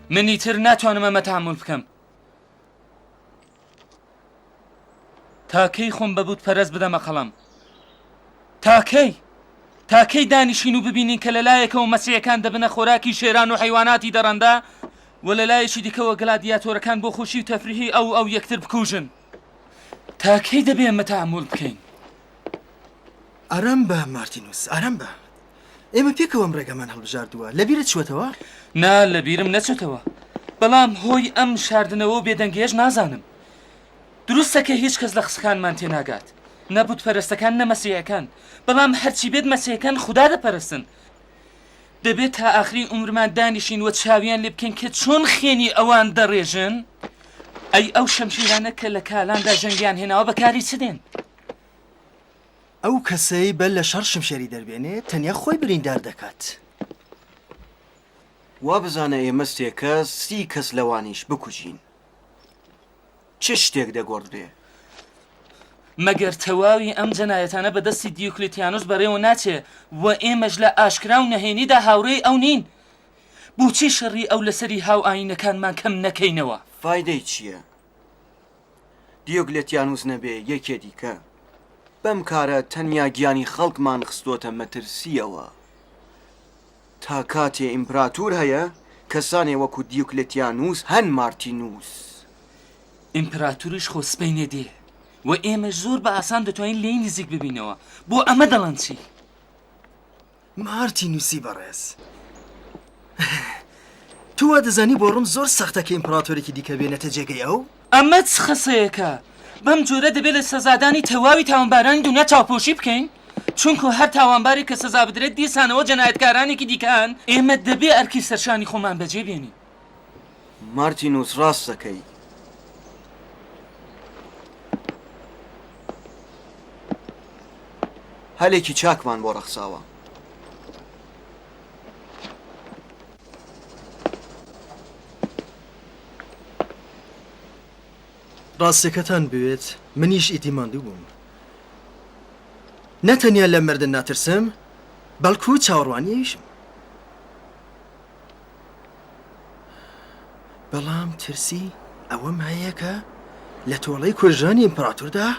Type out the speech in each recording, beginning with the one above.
من ئیتر ناتوانم ئەمە تەحەمول بکەم. تا کەی خۆم بە بتپەرست بدەمە قەڵەم؟ تا کەی؟ تا کەی دانیشین و ببینین کە لە لایەکەوە مەسیحەکان دەبنە خۆراکی شێران و حەیواناتی دەڕەندە و لە لایەکی دیکەوە گلادیاتۆرەکان بۆ خۆشی و تەفریحی ئەو و ئەو یەکتر بکوژن؟ تا کەی دەبێ ئەمە تەحەمول بکەین؟ ئارام بە مارتینوس، ئارام بە. ئێمە پێکەوە ئەم ڕێگەمان هەڵبژاردووە، لەبیرت چووەتەوە؟ نا، لەبیرم نەچۆتەوە. بەڵام هۆی ئەم شاردنەوە و بێدەنگییەش نازانم. دروستە کە هیچ کەس لە قسەکانمان تێناگات، نە بتپەرستەکان نە مەسیحیەکان، بەڵام هەرچی بێت مەسیحیەکان خودا دەپەرستن. دەبێت تا ئاخرین عومرمان دانیشین و چاویان لێ بکەین کە چۆن خوێنی ئەوان دەڕێژن؟ ئەی ئەو شەمشیرانە کە لە کالاندا ژەنگیان هێناوە بەکاری چ دێن؟ ئەو کەسەی بەر لە شەڕ شمشێری دەربێنێ تەنیا خۆی بریندار دەکات. وا بزانە ئێمە سێ کەس سی کەس لەوانیش بکوژین چ شتێک دەگۆڕدرێ؟ مەگەر تەواوی ئەم جەنایەتانە بە دەستی دیوکلیتیانوس بەڕێوە ناچێ و ئێمەش لە ئاشکرا و نەهێنیدا هاوڕێی ئەو نین؟ بۆچی شەڕی ئەو لەسەری هاوئایینەکانمان کەم نەکەینەوە؟ فایدەی چییە؟ دیۆگلێتیانوس نەبێ یەکێ دیکە. بەم کارە تەنیا گیانی خەڵکمان خستۆتە مەترسییەوە. تا کاتێ ئیمپراتور هەیە، کەسانێ وەکوو دیوکلێتیانوس هەن مارتینوس. ئیمپراتوریش خۆ سبەینێ دێ و ئێمەش زۆر بە ئاسان دەتوانین لێی نزیک ببینەوە. بۆ ئەمە دەڵێن چی؟ مارتینوسی بەڕێز تۆ وا دەزانی بۆ ڕۆم زۆر سەختە کە ئیمپراتۆرێکی دیکە بێنێتە جێگەی ئەو؟ ئەمە چ قسەیەکە؟ بەم جۆرە دەبێت لە سزادانی تەواوی تاوانبارانی دونیا چاوپۆشی بکەین؟ چونکو هەر تاوانبارێک کە سزا بدرێت دیسانەوە جەنایەتکارانێکی دیکە هەن، ئێمە دەبێ ئەرکی سەرشانی خۆمان بەجێ بێنین. مارتینوس ڕاست دەکەی. هەلێکی چاکمان بۆ ڕەخساوە. ڕاستیەکەتان بوێت منیش ئیدی ماندوو بووم. نە تەنیا لە مردن ناترسم، بەڵکو چاوەڕوانی ئەویشم. بەڵام ترسی ئەوەم هەیە کە لە تۆڵەی کوژرانی ئیمپراتوردا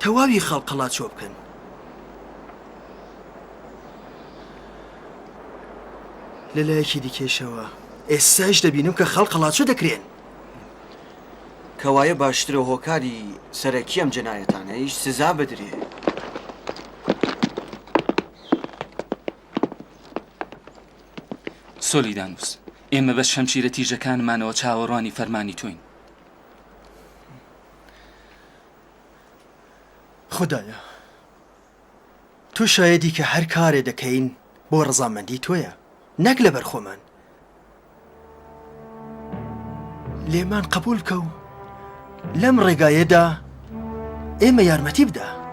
تەواوی خەڵک قەڵاچۆ بکەن. لە لایەکی دیکەیشەوە ئێستایش دەبینم کە خەڵک قەڵاچۆ دەکرێن. کەوایە باشترە هۆکاری سەرەکی ئەم جەنایەتانەیش سزا بدرێ. سۆلیدانوس، ئێمە بە شەمشیرە تیژەکانمانەوە چاوەڕوانی فەرمانی تۆین. خودایە، تۆ شایەدی کە هەر کارێ دەکەین بۆ ڕەزامەندی تۆیە، نەک لەبەر خۆمان. لێمان قبووڵ بکە و لەم ڕێگایەدا ئێمە یارمەتی بدە.